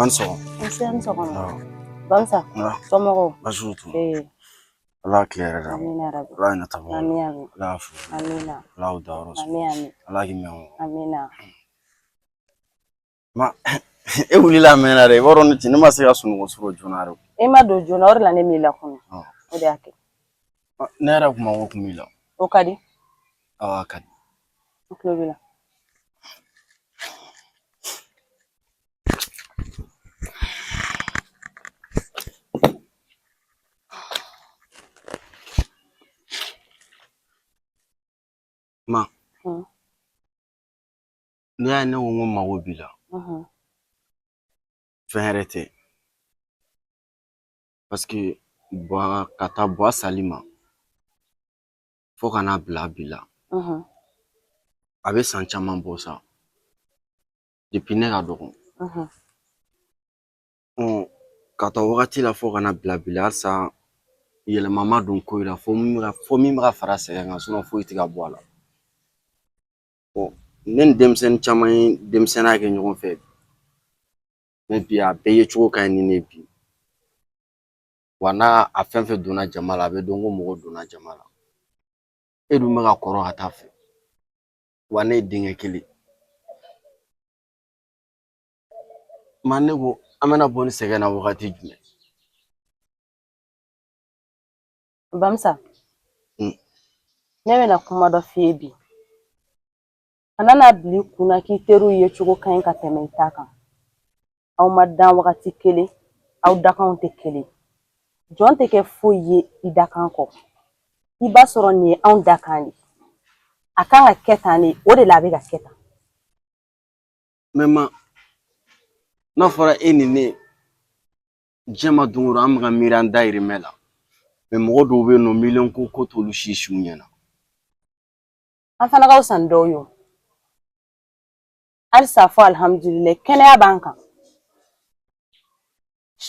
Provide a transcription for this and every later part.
Ma ni sɔgɔma. Nse, a ni sɔgɔma. Bamsa, somɔgɔw? Baasi t'u. Ee. Ala k'i yɛrɛ d'a ma. Amina yarabi. Ala ye nata bɔ. Amin amin. Ala y'a furu. Amina. Ala y'u dayɔrɔ sɔrɔ. Amin amin. Ala k'i mɛn o. Amina. Ma e wulila a mɛnna dɛ, i b'a dɔn ne ci ne ma se ka sunɔgɔ sɔrɔ joona dɛ. E ma don joona, o de la ne m'i lakunu. O de y'a kɛ. Ne yɛrɛ kun mako kun b'i la. O ka di. Awɔ, a ka di. N tulo b'i la. Ma. N'i y'a ye ne ko n ko mago b'i la. Fɛn wɛrɛ tɛ. Paseke Buwa ka taa Buwa sali ma fo ka n'a bila bi la. A bɛ san caman bɔ sa. Depuis ne ka dɔgɔ. Ka taa wagati la fo ka na bila bi la, halisa yɛlɛma ma don ko in la, fo min bɛ ka fara sɛgɛn kan, sinon foyi tɛ ka bɔ a la. Ne ni denmisɛnnin caman ye denmisɛnninya kɛ ɲɔgɔn fɛ, mais bi a bɛɛ ye cogo ka ɲi ni ne bi. Wa n'a a fɛn fɛn donna jama la, a bɛ dɔn ko mɔgɔ donna jama la. E dun bɛ ka kɔrɔ ka taa fɛ. Wa ne ye denkɛ kelen. Ma ne ko an bɛna bɔ ni sɛgɛn na wagati jumɛn? Bamsa, ne bɛna kuma dɔ f'i ye bi. Kana n'a bila i kunna k'i teriw ye cogo ka ɲi ka tɛmɛ i ta kan. Aw ma dan wagati kelen, aw dakanw tɛ kelen. Jɔn tɛ kɛ foyi ye i dakan kɔ. I b'a sɔrɔ nin ye anw dakan de ye. A kan ka kɛ tan de, o de la a bɛ ka kɛ tan. Mais ma, n'a fɔra e ni ne diɲɛ ma don o don an bɛ ka miiri an dayirimɛ la. Mais mɔgɔ dɔw bɛ yen nɔ, miliyɔn ko ko t'olu si siw ɲɛna. An fana ka fisa ni dɔw ye o. Halisa fɔ alihamudulilayi, kɛnɛya b'an kan.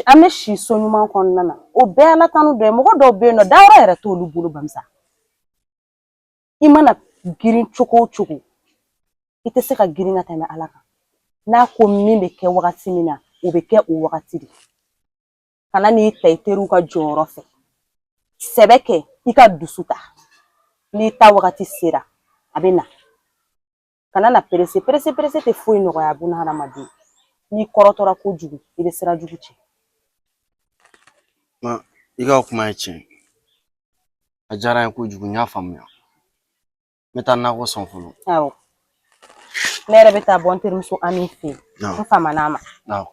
An bɛ si so ɲuman kɔnɔna na, o bɛɛ Ala tanu dɔ ye. Mɔgɔ dɔw bɛ yen nɔ, dayɔrɔ yɛrɛ t'olu bolo. Bamsa, i mana girin cogo o cogo, i tɛ se ka girin ka tɛmɛ Ala kan. N'a ko min bɛ kɛ wagati min na, o bɛ kɛ o wagati de. Kana n'i ta i teriw ka jɔyɔrɔ fɛ. Sɛbɛ kɛ, i ka dusu ta. N'i ta wagati sera, a bɛ na. Kana na perese perese perese tɛ foyi nɔgɔya buna hadamaden. N'i kɔrɔtɔra kojugu, i bɛ sira jugu cɛ. Ma, i ka kuma ye tiɲɛ. A diyara n ye kojugu, n y'a faamuya. N bɛ taa nakɔ sɔn fɔlɔ. Awɔ. Ne yɛrɛ bɛ taa bɔ n terimuso Ami fɛ yen. N famana a ma. Awɔ.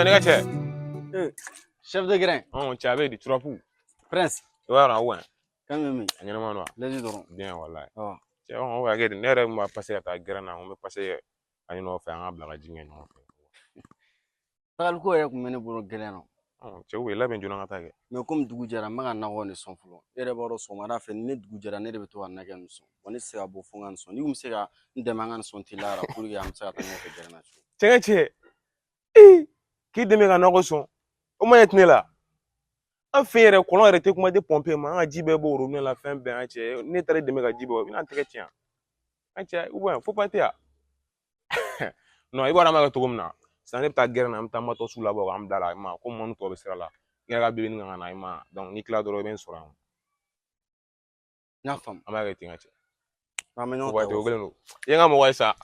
Ne ka cɛ. Chef de grin. Cɛ, a bɛ di turapu. Prince. I b'a dɔn wa? Kan bɛ min? A ɲɛnama don wa? Lɛji dɔrɔn. Bien walayi. Cɛ, o ka kɛ di, ne yɛrɛ kun b'a passer ka taa gɛrɛn na, n ko n bɛ passer a ɲini fɛ, an ka bila ka ji kɛ ɲɔgɔn fɛ. Tagali ko yɛrɛ kun bɛ ne bolo gɛlɛn na. Cɛ, u labɛn joona ka taa kɛ. Mais komi dugu jɛra, n bɛ ka nakɔ de sɔn fɔlɔ. E yɛrɛ b'a dɔn, sɔgɔmada fɛ ni ne dugu jɛra, ne de bɛ to ka nakɛ nin sɔn. Wa ne tɛ se ka bɔ fo n ka nin sɔn. N'i kun bɛ se ka n dɛmɛ an ka nin sɔn teliya la pour que an bɛ se ka taa ɲɔgɔn fɛ gɛrɛn na. Cɛ, cɛ, ee, k'i dɛmɛ ka nakɔ sɔn, o ma ɲɛ tɛ ne la. An fɛ yɛrɛ, kɔlɔn yɛrɛ tɛ kuma tɛ pɔnpe ma, an ka ji bɛɛ bɔ robinet la, fɛn bɛɛ. An cɛ, ne taara i dɛmɛ ka ji bɔ, i bɛna n tɛgɛ tiɲɛ. An cɛ, ou bien fo pas tɛ yan. Non, i b'a dɔn an b'a kɛ cogo min na. Sisan ne bɛ taa gɛrɛn na, an bɛ taa matɔsiw labɔ k'an bila la, i ma ko mɔni tɔ bɛ sira la. N yɛrɛ ka bibini kan ka na, i ma. Donc n'i kila dɔrɔn, i bɛ n sɔrɔ yan. N y'a faamu. An b'a kɛ ten, ka cɛ. An bɛ ɲɔgɔn ta. O kelen don. I ye n ka mɔgɔ ye sa.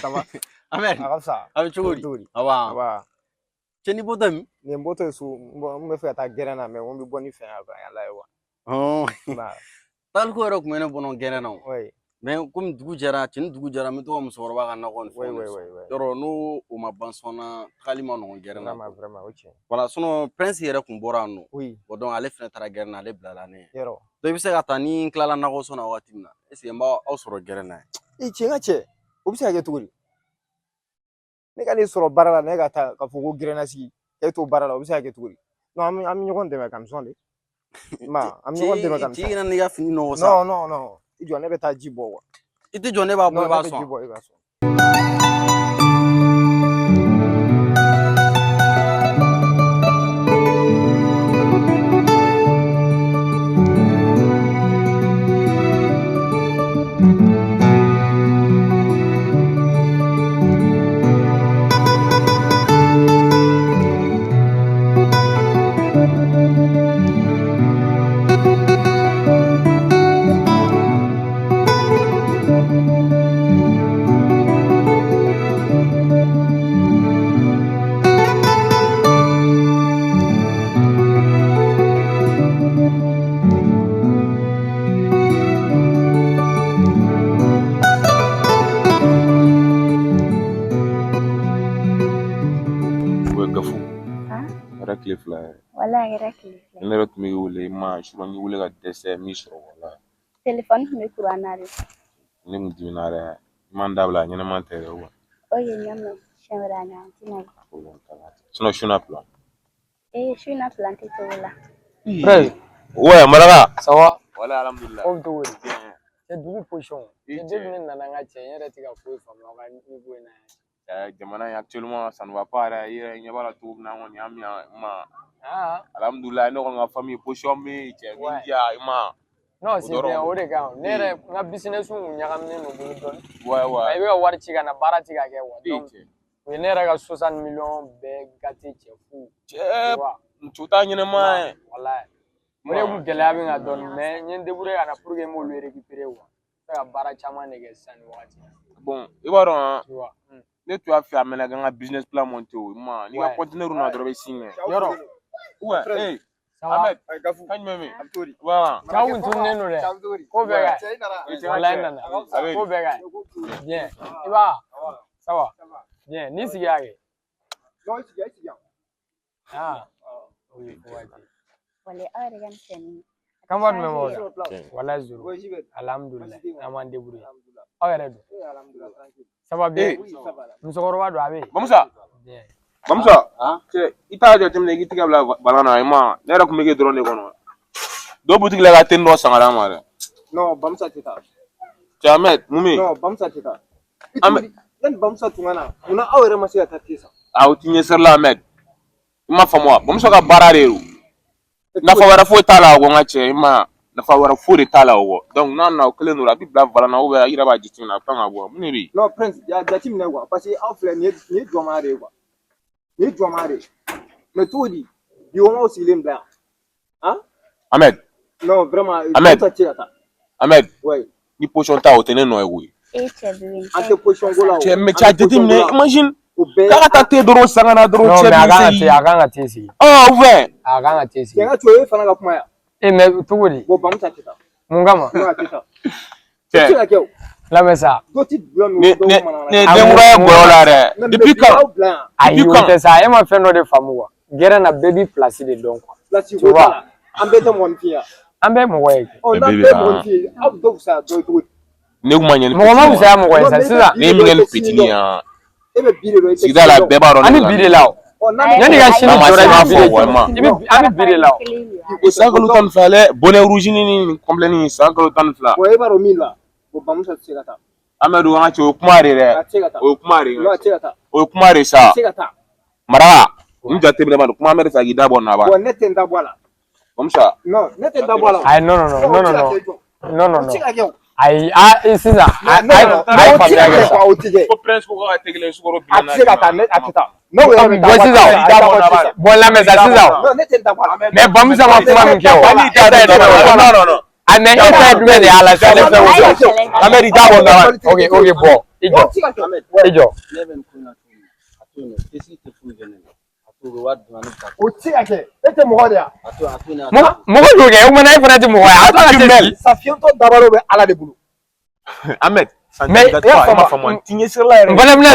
Ça va? Ahmed, A ka fisa. A bɛ cogo di? Cogo di? Awa. Aba. Cɛ ni bɔtɔ min? Nin bɔtɔ ye so, n bɛ fɛ ka taa gɛrɛn na, mais n bɛ bɔ ni fɛn ye quoi, ala ye wa. Hɔn. Ba, Tagali ko yɛrɛ tun bɛ ne bɔnɔ gɛrɛn na o. oui, Mais komi dugu jɛra, cɛ ni dugu jɛra, n bɛ to ka musokɔrɔba ka nakɔ ni oui, fɛnw de oui, sɔn. oui, oui. Yɔrɔ n'o o ma ban sɔn na, tagali ma nɔgɔn gɛrɛn na. Vraiment, vraiment, o tiɲɛ. Voilà, sinon Prince yɛrɛ kun bɔra yan nɔ. Oui, Bon, donc ale fɛnɛ taara gɛrɛn na, ale bilala ne ɲɛ. yɔrɔ. Donc i bɛ se ka taa ni n tilala nakɔ sɔn na waati min na, est ce que n b'aw sɔrɔ gɛrɛn na yen? I cɛ, n ka cɛ, o bɛ se ka kɛ cogo di? Ne ka ne sɔrɔ baara la, ne ka taa k'a fɔ ko gɛrɛnna sigi, e t'o baara la, o bɛ se ka kɛ cogo di? Non, an bɛ ɲɔgɔn dɛmɛ kamisɔn de. Ma, an bɛ ɲɔgɔn dɛmɛ Cɛ, kamisɔn. i kana n'i ka fini nɔgɔ sa. Non, non, non. I jɔ, ne bɛ taa ji bɔ wa. I tɛ jɔ, ne b'a bɔ, Non, i ne b'a bɛ ji sɔn. bɔ, i b'a sɔn. O ye Gafu. Ah, A kɛra tile 2 ye. wala a kɛra tile 2. Ne yɛrɛ tun bɛ k'i wele, i ma surɔ, n y'i wele ka dɛsɛ m'i sɔrɔ wala. Telefɔni tun bɛ kuran na de. Ne kun dimina dɛ. I ma n dabila, a ɲɛnɛman tɛ yɛrɛ wa. Ok, n y'a mɛn. Siɲɛ wɛrɛ a ɲɔgɔn tɛna kɛ. Sinon su na plan. Ee, su in na plan tɛ cogo la. Frère, Ouais, Maraka. ça va? Wala, alhamdulillah. Ko bɛ cogo di? Bien. Cɛ, dugu position. I Cɛ, cɛ. depuis ne nana n ka cɛ, n yɛrɛ tɛ ka foyi faamu aw ka niveau in na yan. Jamana in actuellement ça ne va pas yɛrɛ, i yɛrɛ ɲɛ b'a la cogo min na, an kɔni an bɛ yan i ma. Ah, Alhamdulillah, ne kɔni ka famille position bɛ yen, cɛ min ouais. diya i ma. Non, O c'est bien, dɔrɔn. o de ka ɲi. Ne yɛrɛ, n ka business kun ɲagaminen don bolo dɔɔni. Ouais, I ouais. bɛ ka wari ci ka na, baara ti ka kɛ quoi. I Donc, cɛ. o ye ne yɛrɛ ka 60 millions bɛɛ gâté cɛ fu. Tu Cɛ, vois? muso t'a ɲɛnɛma ye. Walayi. O de kun gɛlɛya bɛ n kan dɔɔni, mais n ye n débrouiller ka na pour que n b'olu récupérer quoi. N bɛ ka baara caman de kɛ sisan nin wagati in na. Bon, i b'a dɔn, Tu vois? ne tun y'a fɛ a mɛnna k'an ka business plan monter o ma. N'i ka Ouais. conteneur na dɔrɔn i bɛ signe kɛ. Yɔrɔ, Ouais, hey, ça va? Ahmed, Ayi, Gafu. kan jumɛn bɛ yen? A bɛ cogo di? Voilà. Cɛw kun tununnen don dɛ. Cɛ, a bɛ cogo di? Ko bɛɛ ka ɲi. Cɛ, i nana. I cɛ, Walayi, cɛ. n nana. A bɛ Ko di? bɛɛ ka ɲi. Bien. I b'a? Ça va? Bien. N'i sigi y'a kɛ. Non, i sigi, i sigi yan. Ah. Oui, waati. Wala, aw yɛrɛ ka nin fɛn Kanba jumɛn b'aw la? Sur le plan. Walayi zéro. Oui, j'y vais. Alhamdulilayi. Baasi tɛ yen. An b'an débrouiller. Alhamdulillah. Aw yɛrɛ dun? Eh, alhamdulillah, tranquille. Ça va bien? Eh, Oui, ça va là. Musokɔrɔba don a bɛ yen? Bamusa. Bien. Bamusa. Cɛ, i t'a jateminɛ k'i tɛgɛ bila balan na i ma. Ne yɛrɛ kun bɛ k'e dɔrɔn de kɔnɔ. Dɔ butigi la ka teni dɔ san ka d'a ma dɛ. Non, Bamusa tɛ taa. Cɛ Ahmed, mun bɛ yen? Non, Bamusa tɛ taa. I An cogo bɛ di? Yanni Bamusa tun ka na, munna aw yɛrɛ ma se ka taa te san? A o ti ɲɛsira la Ahmed. I m'a faamu wa? Bamusa ka baara de don. E cogo Nafa di? wɛrɛ foyi t'a la o kɔ n ka cɛ, i ma. Nafa wɛrɛ foyi de t'a la o kɔ. Donc n'a nana o kelen don, a bɛ bila balan na ou bien i yɛrɛ b'a jateminɛ a bɛ kan ka bɔ. Mun de bɛ yen? Non, Prince, ya jateminɛ quoi. Parce que aw filɛ, nin ye jɔnmaya de ye quoi. Nin ye jɔnmaya de ye. Mais cogo di? Bi o m'aw sigilen bila yan. Han? Ahmed, Non, vraiment, Ahmed. Bamusa tɛ se ka taa. Ahmed, Ouais. ni position ta o tɛ ne nɔ ye koyi. Ee, cɛ bebe nin An ka tɛ ɲi. position ko la o. Cɛ, mais An cɛ a tɛ position ko jateminɛ, la. imagine. O bɛɛ K'a ka taa te dɔrɔn san ka na dɔrɔn Non, cɛ mais a b'i kan ka te, sigi. a kan ka te sigi. Ah, ou bien. A kan ka te Cɛ sigi. n ka cɛ, o ye fana ka kuma ya. E, mais cogo di? Bon, Bamusa tɛ taa. Mun kama? Non, a tɛ taa. O tɛ Cɛ, se ka kɛ o. Lamɛn sa. Dɔ ti dulɔ min, ne dɔw ne mana mana. ne A mun denkura ye mun gɔyɔ kama? la dɛ. Mais Depuis bi quand? aw bila yan. Ayi, Depuis o quand? tɛ sa. E ma fɛn dɔ de faamu quoi. Gɛrɛn na bɛɛ b'i place de dɔn quoi. Place Tu ko t'a vois? la. An bɛɛ tɛ mɔgɔninfin ye wa? An bɛɛ ye mɔgɔ ye kɛ. Ɔ, Mais n'an bébé, bɛɛ ye ah. mɔgɔninfin ye, aw bɛ dɔ fisaya dɔ ye cogo di? Ne kun ma ɲɛ ni Mɔgɔ ma petini fisaya mɔgɔ ye Non, sa mais i bɛ sisan. bi Ne de ye dɔn, min i kɛ ni tɛ sini petini dɔn. ye ah. E bɛ bi de dɔn, i tɛ Sigida sini la dɔn. bɛɛ b'a dɔn An ne bɛ bɛ bi ka de min la kɛ. o. Ɔ, n'an bɛ Yanni ka Ayi, sini N'a ma jɔrɔ se i b'a bɛ bi fɔ de wa jɔrɔ. ma. I bɛ an bɛ bi de la o. O san kalo 12 dɛ, bonnet rouge ni complet ni san kalo 12. Bon, e b'a dɔn min la, o Bamusa tɛ se ka taa. Ahmed, an ka cɛ, o ye kuma de dɛ. A tɛ se ka taa. O ye kuma de Non, a tɛ se ka taa. O ye kuma de A sa. tɛ se ka taa. Maraka, n jateminɛ ma don kuma Ahmed fɛ k'i da bɔ nin na ba. Bon, ne tɛ n da bɔ a la. Bamusa. Non, ne tɛ n da bɔ a la o. Ayi, non, non, non, Non, o non, tɛ non, se ka non. kɛ jɔ. Non, non, O tɛ se non. ka kɛ o. Ayi, a sisan, a Non, a ye non, a ye o tɛ se faamuya ka kɛ kɛ sa. quoi, o tɛ kɛ. Ko Prince ko k'a ka te kelen sukaro A tɛ se ka taa, ne a tɛ taa. N'o yɛrɛ bɛ taa, Bon, wa sisan, a da bɔ sisan. Bon, lamɛn sa sisan. Non, ne tɛ n da bɔ a la. Mais Bamusa ma kuma min kɛ o. Hali E ta ye jumɛn ye o la? Non, non, non. A mais e ta ye jumɛn de y'a la sisan ne fɛ o jɔ. Ahmed i t'a bɔ n da la. Ok ok bon i jɔ O tɛ se ka kɛ. i jɔ. Ne bɛ nin ko in na cogo min na, a to yen nɔ, kesi tɛ foyi kɛ ne la. A to u bɛ wari di ma, ne bɛ taa. O tɛ se ka kɛ. E tɛ mɔgɔ de ye wa? A to yen nɔ. Mɔgɔ mɔgɔ y'o kɛ o kumana e fana tɛ mɔgɔ ye a to a ka se bi. Sa fiyentɔ dabalo bɛ Ala de bolo. Ahmed ça ne Mais- te date pas, i m'a faamu n ti ɲɛsira la yɛrɛ. N fana bɛna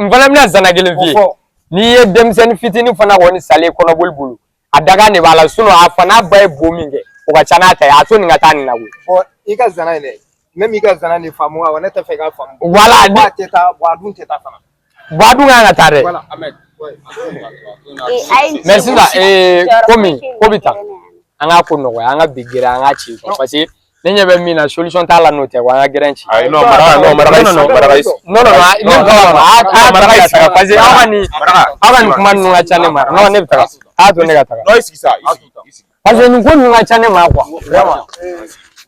n fana bɛna zana kelen f'i ye. O fɔ. N'i ye denmisɛnnin fitinin fana kɔni salen kɔnɔboli bolo a dakan de b'a la sinon a fa n'a ba ye bo min kɛ o ka ca n'a ta ye a to nin ka taa nin na koyi. Bon i ka zana in dɛ. Ne m'i ka zana nin faamu wa ne tɛ fɛ i k'a faamu. Voilà Wa a tɛ taa wa a dun tɛ taa fana. bon a dun kan ka taa dɛ. Voilà. Ahmed, Ouais. Ee, a ye nin Mais ci sisan jɔyɔrɔ komi foyi tɛ ko bɛ tan nin gɛrɛn na yan. an k'a ko nɔgɔya an ka bi gɛrɛn an k'a ci quoi parce que ne ɲɛ bɛ min na solution t'a la n'o tɛ quoi an ka gɛrɛn ci. Ayi non Maraka non Maraka i Non, non, sigi Maraka i sigi. Non non non ne bɛ taga quoi a Maraka i a sigi. taga parce que aw ka nin Maraka aw ka nin kuma ninnu ka ca ne ma non ne bɛ taga a y'a to ne ka taga non i sigi sa i sigi i sigi. parce que nin ko ninnu ka ca ne ma quoi vraiment.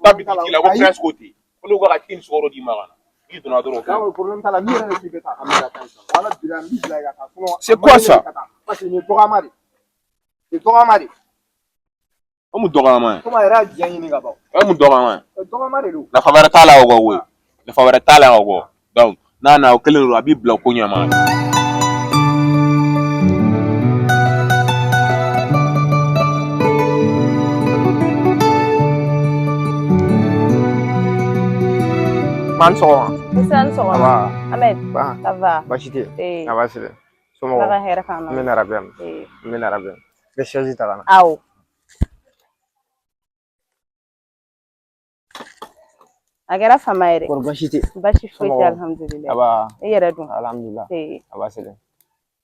Taa bitigi la ko Prince ko ten ko ne ko ka te ni sukaro d'i ma ka na n'i donna dɔrɔn o Non, kɛ. problème t'a la min yɛrɛ de k'i bɛ taa. Wala bila n b'i bila i ka taa. Sinon, C'est quoi ça? ka taa. Parce que nin ye dɔgɔyama de ye. Nin ye dɔgɔyama de ye. O mun dɔgɔyama ye? Komi a yɛrɛ y'a diɲɛ ɲini ka ban. O mun dɔgɔyama ye? Dɔgɔyama de don. Nafa wɛrɛ t'a la o kɔ koyi. Nafa wɛrɛ t'a la o kɔ. Donc n'a na o kelen don a b'i bila ko ɲɛma. Ma ni sɔgɔma. Nse ni sɔgɔma. Aba. Ahmed, Ba. ça va? Baasi tɛ yen. Ee, A baasi tɛ. Ala Somɔgɔw. ka hɛrɛ k'an N na. bɛ na rabi yan. Ee, N bɛ na rabi yan. N bɛ chaise ta ka na. awɔ. A kɛra fama ye dɛ. Kɔri baasi tɛ yen. Baasi foyi tɛ Somɔgɔw. alihamudulilayi. Aba. I yɛrɛ dun? Alhamdulilah. Ee, A baasi tɛ.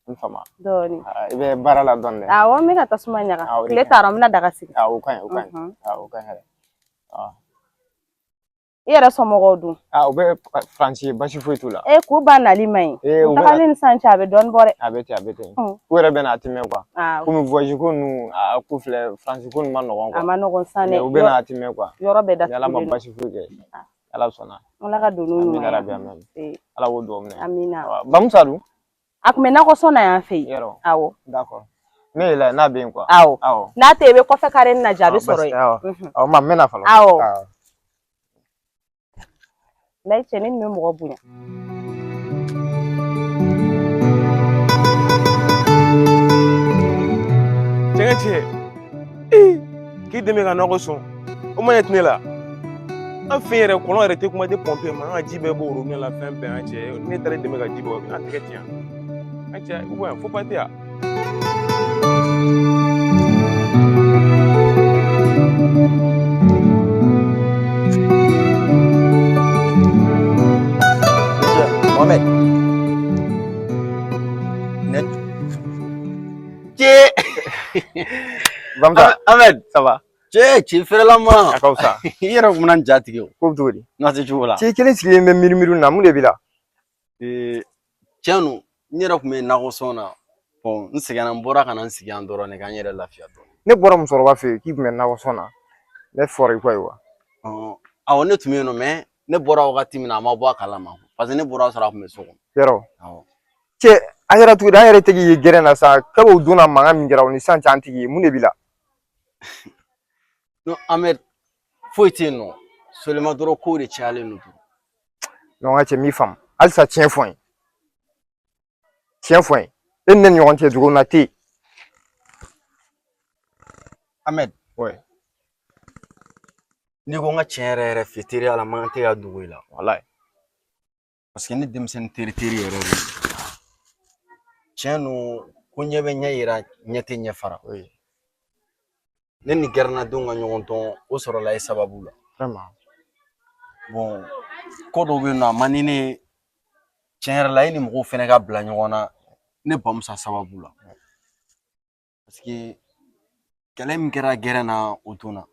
N fama. dɔɔnin. Ah, I bɛ baara la dɔɔnin dɛ. Awɔ, n bɛ ka tasuma ɲaga. Ah, o de Tile ka ɲi. taara n bɛna daga sigi. Ah, o ka ɲi o ka ɲi. Mhm. Ah, o ka ɲi yɛrɛ. Ah. I yɛrɛ somɔgɔw dun? Ah, u bɛ Faransi baasi foyi t'u la. E k'u ba nali man ɲi. Ee, U u bɛ na tagalen ni sisan cɛ a bɛ dɔɔnin bɔ dɛ. a bɛ ten a bɛ ten. Ɔn. K'u yɛrɛ bɛ na a tɛ mɛn quoi. Ah, Komi voyage ko ninnu a ko filɛ Faransi ko ninnu ma nɔgɔn a quoi. ma nɔgɔn sisan Mais dɛ. u bɛ na a tɛ mɛn quoi. Yɔrɔ bɛɛ Ni Ala ma datugulen don. baasi foyi kɛ. Ala sɔnna. Ala ka don n'u Amina ɲuman ye. rabi amin. Ee, Ala k'o dugawu minɛ. amina. Awa, Bamusa dun? A kun bɛ nakɔ sɔn na yan fɛ yen. Yɔrɔ. Awɔ. D'accord. Ne yɛlɛ n'a bɛ yen quoi. Awɔ. Awɔ. N'a tɛ yen i bɛ kɔfɛ kare nin lajɛ a bɛ Awɔ, sɔrɔ basi yen. awɔ. Mhm. Awɔ, ma n bɛ na fɔlɔ. Awɔ. Awɔ. Layi cɛ ne nin bɛ mɔgɔ bonya. Cɛ ka cɛ ee k'i dɛmɛ ka nɔgɔ sɔn o ma ɲɛ ti ne la. An fɛ yen yɛrɛ kɔlɔn yɛrɛ tɛ kuma tɛ pɔnpe ma an ka ji bɛɛ bɔ robinet la fɛn bɛɛ an cɛ ne taara i dɛmɛ ka ji bɔ an tɛgɛ tiɲɛ an cɛ ou bien fo pa tɛ yan. Mohamed. Ne cɛ Bamusa, Ahmed. ça va? Cɛ ci feerela ma. A ka fisa. I yɛrɛ kun bɛna n ja tigɛ o. Ko bɛ cogo di? N'a tɛ cogo la. Cɛ kelen sigilen bɛ miiri miiri na mun de b'i la? Ee, tiɲɛ don n yɛrɛ kun bɛ nakɔ sɔn na. Bon, n sɛgɛnna n bɔra ka na n sigi yan dɔrɔn de ka n yɛrɛ lafiya dɔɔnin. Ne bɔra musokɔrɔba fɛ yen k'i tun bɛ nakɔ sɔn na. Ne fɔra i kɔ ye wa? Ɔn, awɔ ne tun bɛ yen nɔ mais ne bɔra wagati min na a ma bɔ a kalama parce que ne bɔra sɔrɔ a tun bɛ so kɔnɔ. Yɔrɔ. Awɔ. Cɛ a kɛra cogo di an yɛrɛ tɛ k'i ye gɛrɛn na sa kabi o donna mankan min kɛra o ni sisan cɛ an tɛ k'i ye mun de b'i la? Non Ahmed foyi tɛ yen nɔ seulement dɔrɔn kow de cayalen don dɔrɔn. Non n ka cɛ n m'i faamu halisa tiɲɛ fɔ n ye. Tiɲɛ fɔ n ye. E ni ne ni ɲɔgɔn cɛ dugukɔnɔ tɛ yen. Ahmed. Ouais. N'i ko n ka tiɲɛ yɛrɛ yɛrɛ f'i ye teriya la man kan tɛ ka dogo i la. Walayi. Parce que ne denmisɛnnin teri teri yɛrɛ de don. Tiɲɛ don ko ɲɛ bɛ ɲɛ yira ɲɛ tɛ ɲɛ fara. Oui. Ne ni gɛrɛnnadenw ka ɲɔgɔn dɔn o sɔrɔla e sababu la. Vraiment. Bon ko dɔw bɛ yen nɔ a man di ne ye tiɲɛ yɛrɛ la e ni mɔgɔw fɛnɛ ka bila ɲɔgɔn na ne bamusa sababu la. Parce que kɛlɛ min kɛra gɛrɛn na o don na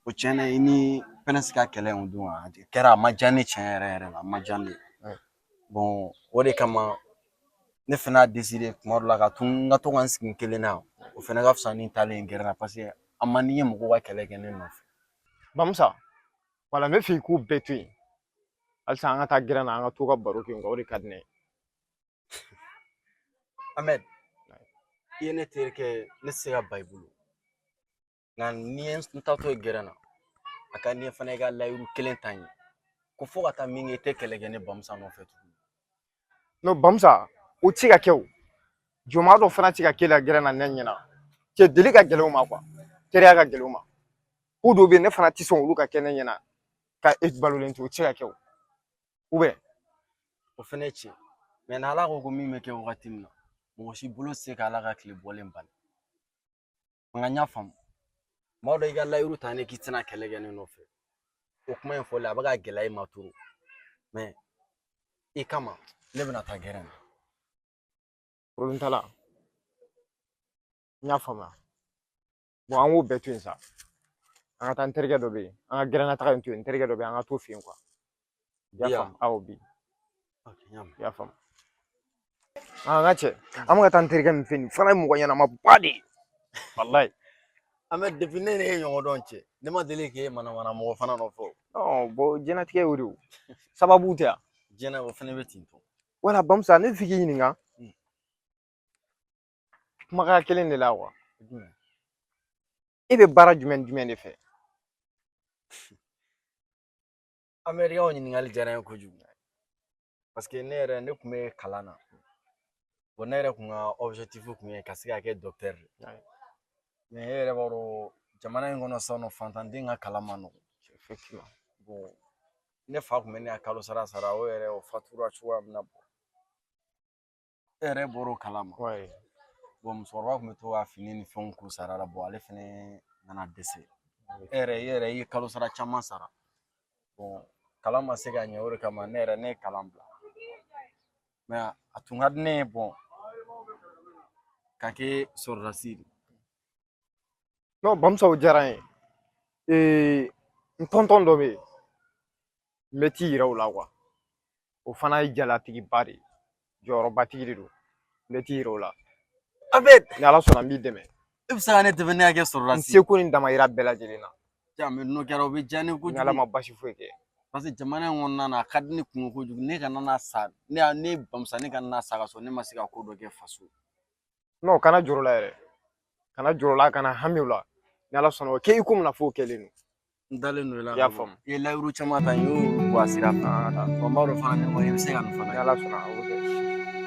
o tiɲɛ na i ni Prince ka kɛlɛ o don a kɛra a ma diya ne tiɲɛ yɛrɛ yɛrɛ la a ma diya ne ye. Bon o de kama ne fɛnɛ y'a décidé kuma dɔ la ka to n ka to ka n sigi n kelen na o fɛnɛ ka fisa ni n taalen gɛrɛn na parce que a man di n ye mɔgɔw ka kɛlɛ kɛ ne nɔfɛ. Bamusa, wala n bɛ fɛ i k'o bɛɛ to yen. Halisa an ka taa gɛrɛn na an ka to ka baro kɛ o de ka di ne ye. Ahmed, i ye ne terikɛ ye ne tɛ se ka ban i bolo nka n'i ye n taatɔ ye gɛrɛn na A ka di n ye fana i ka layiru kelen ta n ye ko fo ka taa min kɛ i tɛ kɛlɛ kɛ ne Bamusa nɔfɛ tuguni. Non, Bamusa, o tɛ se ka kɛ. O jɔnmaa dɔ fana tɛ se ka k'e la gɛrɛn na ne ɲɛna. Cɛ, deli ka gɛlɛn o ma quoi, teriya ka gɛlɛn o ma. Ko dɔw bɛ yen, ne fana tɛ sɔn olu ka kɛ ne ɲɛna ka e balolen to. O tɛ se ka kɛ. O O fɛnɛ ye tiɲɛ, mais n'Ala ko ko min bɛ kɛ wagati min na, mɔgɔ si bolo tɛ se ka Ala ka tile bɔlen bali. Nka n y'a faamu, maa dɔ i ka layiru ta ne k'i tɛna kɛlɛ kɛ ne nɔfɛ, o kuma in fɔlen a bɛ ka gɛlɛya i ma trop, mais i kama ne bɛna taa gɛrɛn na. Problème t'a la, n y'a faamuya. Bon, an k'o bɛɛ to yen sa. An ka taa, n terikɛ dɔ bɛ yen. An ka gɛrɛnna taga in to yen, n terikɛ dɔ bɛ yen, an ka t'o fɛ yen quoi. I y'a faamu? Awɔ, bi. Ok, n y'a mɛn. I y'a faamu? An ka cɛ, an bɛ ka taa n terikɛ min fɛ yen, nin fana ye mɔgɔ ɲɛnamaba de ye walayi. An bɛ depuis ne ni e ɲɔgɔn dɔn cɛ, ne ma deli k'e manamana mɔgɔ fana nɔfɛ o. Non, bon, diɲɛlatigɛ y'o de ye. O sababu tɛ yan. Diɲɛ o fana bɛ ten tɔ. Wala, Bamusa, ne f'i k'i ɲininka kumakan kelen de la quoi. E bɛ baara jumɛn ni jumɛn de fɛ? Américain ɲininkali diyara n ye kojugu, parce que ne yɛrɛ, ne tun bɛ kalan na. Bon, ne yɛrɛ kun ka objectif kun ye ka se ka kɛ docteur de, mais e yɛrɛ b'a dɔn jamana in kɔnɔ sisan nɔ, fantanden ka kalan man nɔgɔn. Bon, ne fa kun bɛ ne ka kalo sara sara, o yɛrɛ o fatura cogoya min na, bɔn, e yɛrɛ bɔr'o kalama. Bon, musokɔrɔba kun bɛ to ka fini ni fɛnw ko sara la. Bon, ale fɛnɛ nana dɛsɛ. E yɛrɛ i ye kalo sara caman sara. Bon, kalan ma se ka ɲɛ, o de kama ne yɛrɛ ne ye kalan bila. Mais a tun ka di ne ye, bon, ka kɛ sɔrɔdasi de. Non, Bamusa, o diyara n ye. N tonton dɔ bɛ yen, n bɛ t'i yira o la quoi. O fana ye jalatigiba de ye, jɔyɔrɔbatigi de don. N bɛ t'i yira o la. Abed! Ni Ala sɔnna, n b'i dɛmɛ. E bɛ se ka ne dɛmɛ ne ka kɛ N sɔrɔdasi? seko ni damayira bɛɛ lajɛlen na. Ja, mais n'o kɛra, o bɛ diya ne Ni Ala kojugu. ma basi foyi kɛ. Parce que jamana in kɔnɔna na, a ka di ne kun ye kojugu. Ne kana na sa, ne Bamusa, ne kana na sa ka sɔrɔ ne ma se ka ko dɔ kɛ faso. Non, kana jɔrɔ la yɛrɛ, kana jɔrɔ la, kana hami o la. Ni Ala sɔnna, o kɛ i komi na fɔ o kɛlen don. N dalen don i la. I y'a faamu? I ye layiru caman ta, n y'o bɔ a sira fɛ. An ka taa. Wa n b'a dɔn fana, ne kɔni, i bɛ se ka nin fana Ni kɛ. Ala sɔnna, o bɛ kɛ.